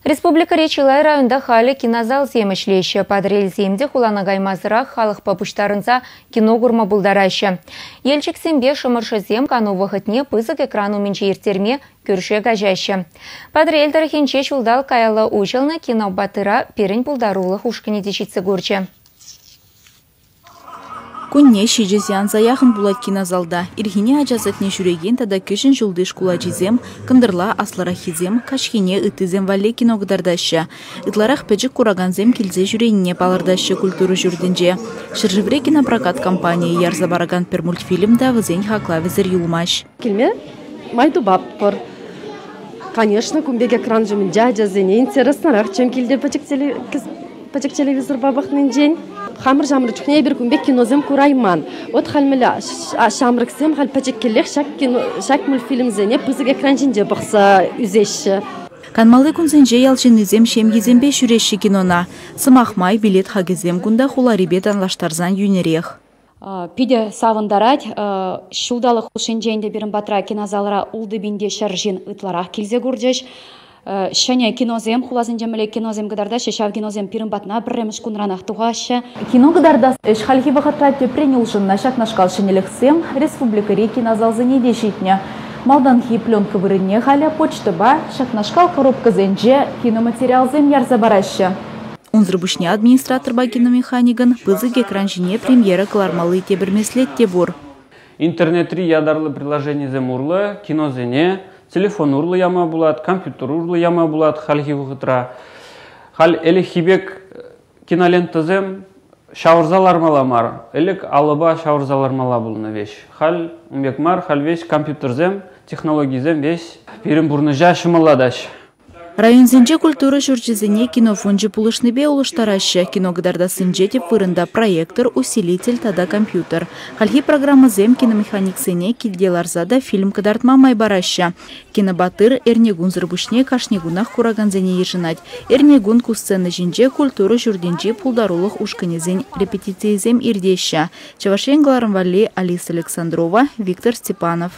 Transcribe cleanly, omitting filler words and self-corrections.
Республикӑри чылай районта халӗ кинозалсем ӗҫлеҫҫӗ. Патӑрьелсем те хулана каймасӑрах халӑхпа пуҫтарӑнса кино курма пултараҫҫӗ. Елчӗксемпе Шӑмӑршӑсем кану вӑхӑтне пысӑк экран умӗнче ирттерме кӳрше каҫаҫҫӗ. Патӑрьел тӑрӑхӗнче ҫулталӑк каялла уҫӑлнӑ кинобатыра пирӗн пултарулӑх ушкӑнӗ те ҫитсе курчӗ. Кунне 7 сеанса яхӑн пулать кинозалта. Ирхине ача садне ҫӳрекен тата кӗҫӗн ҫулти шкул ачисем, кӑнтӑрла аслӑраххисем, каҫхине ыттисем валли кино кӑтартаҫҫӗ. Ытларах пӗчӗк куракансем килсе ҫӳренине палӑртаҫҫӗ культура ҫуртӗнче. Ҫӗршыври кинопрокат компанийӗ ярса паракан пӗр мультфильм та вӗсен хаклавӗсӗр юлмасть. Килме май тупатпӑр. Конечно, кун пек экран ҫумӗнче ачасене интереснӑрах, чем килте пӗчӗк телевизорпа пӑхнинчен. Хамӑр ҫамрӑк чухне эпир кун пек киносем курайман. Вот халь мӗнле ҫамрӑксем халь пӗчӗккӗлех ҫак кино, ҫак мультфильмсене пысӑк экран ҫинче пӑхса ӳсеҫҫӗ. Канмалли кунсенче ял ҫыннисем ҫемйисемпе ҫӳреҫҫӗ кинона. Сӑмах май, билет хакӗсем кунта хуларипе танлаштарсан йӳнӗрех. Питӗ савӑнтарать. Ҫулталӑк хушшинче ӗнтӗ пирӗн патра кинозалра 6100 ҫын ытларах килсе курчӗҫ. Ҫӗнӗ киносем, хуласенче мӗнле киносем кӑтартаҫҫӗ, ҫав киносем пирӗн патна пӗрремӗш кунранах тухаҫҫӗ. Кино кӑтартас ӗҫ хальхи вӑхӑтра тӗпрен улшӑннӑ. Ҫакнашкал ҫӗнӗлӗхсем республикӑри кинозалсене те ҫитнӗ. Малтанхи пленка вырӑнне халӗ почтӑпа ҫакнашкал коробкӑсенче киноматериалсем ярса параҫҫӗ. Унсӑр пуҫне администраторпа киномеханикӑн пысӑк экран ҫине премьера кӑлармалли тепӗр меслет те пур. Интернетри ятарлӑ приложенисем урлӑ киносене телефон урлӑ яма пулать, компьютер урлӑ яма пулать хальхи вӑхӑтра. Халь ӗлӗкхи пек кинолентӑсем ҫавӑрса лармалла мар. Ӗлӗк алӑпа ҫавӑрса лармалла пулнӑ веҫ. Халь ун пек мар, халь веҫ компьютерсем, технологисем веҫ пирӗн пурнӑҫа ҫӑмӑллатаҫ. Районсенче культура ҫурчӗсене кино фончӗ пулӑшнипе улӑштараҫҫӗ. Кино кӑтартассинче тӗп вырӑнта проектор, усилитель тата компьютер. Хальхи программӑсем киномеханиксене килте ларса та фильм кӑтартма май параҫҫӗ. Кинобатыр эрнекунсӑр пуҫне кашни кунах куракансене йышӑнать. Эрнекун ку сцена ҫинче культура ҫуртӗнчи пултарулӑх ушкӑнӗсен репетицийӗсем иртеҫҫӗ. Чӑваш Ен кӑларӑм валли Алиса Александрова, Виктор Степанов.